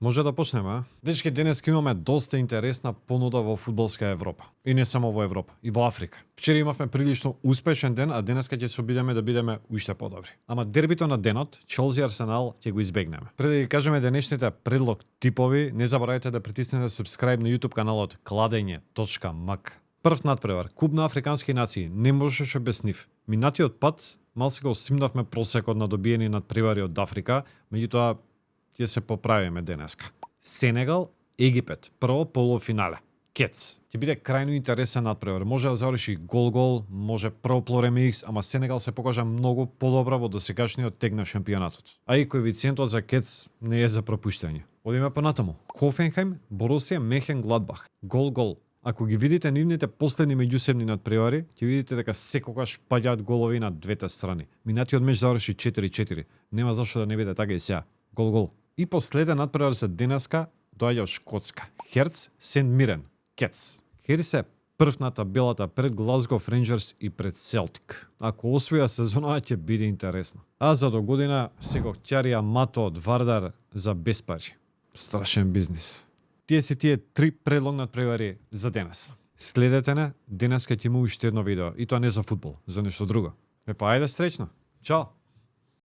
Може да почнеме, а? Дечки, денес имаме доста интересна понуда во фудбалска Европа. И не само во Европа, и во Африка. Вчера имавме прилично успешен ден, а денеска ќе се обидеме да бидеме уште подобри. Ама дербито на денот, Челси Арсенал, ќе го избегнеме. Пред да ги кажеме денешните предлог типови, не заборавајте да притиснете subscribe на YouTube каналот kladeње.mk. Прв надпревар, Куп на африкански нации, не можеше без нив. Минатиот пат, малку го симнавме просекот на добиени надпревари од Африка, меѓутоа ќе се поправиме денеска. Сенегал, Египет, прво полуфинале. Кец. Ќе биде крајно интересен надпревар. Може да заврши гол-гол, може прво полувреме Икс, ама Сенегал се покажа многу подобра во досегашниот тег на шампионатот. А и коефициентот за Кец не е за пропуштање. Одиме понатаму. Хофенхаим, Борусија Мехенгладбах. Гол-гол. Ако ги видите нивните последни меѓусебни надпревари, ќе видите дека секогаш паѓаат голови на двете страни. Минатиот меч заврши 4-4. Нема зашто да не биде така и сега. Гол-гол. И последен надпревар за денеска доаѓа од Шкотска. Херц Сент Мирен. Кец. Херц е прв на табелата пред Глазгов Рейнџерс и пред Селтик. Ако освоја сезонава ќе биде интересно. А за до година се го ќарија Мато од Вардар за безпари. Страшен бизнис. Тие се тие три предлог надпревари за денес. Следете не, денеска ќе има уште едно видео и тоа не за фудбал, за нешто друго. Па ајде среќно. Чао.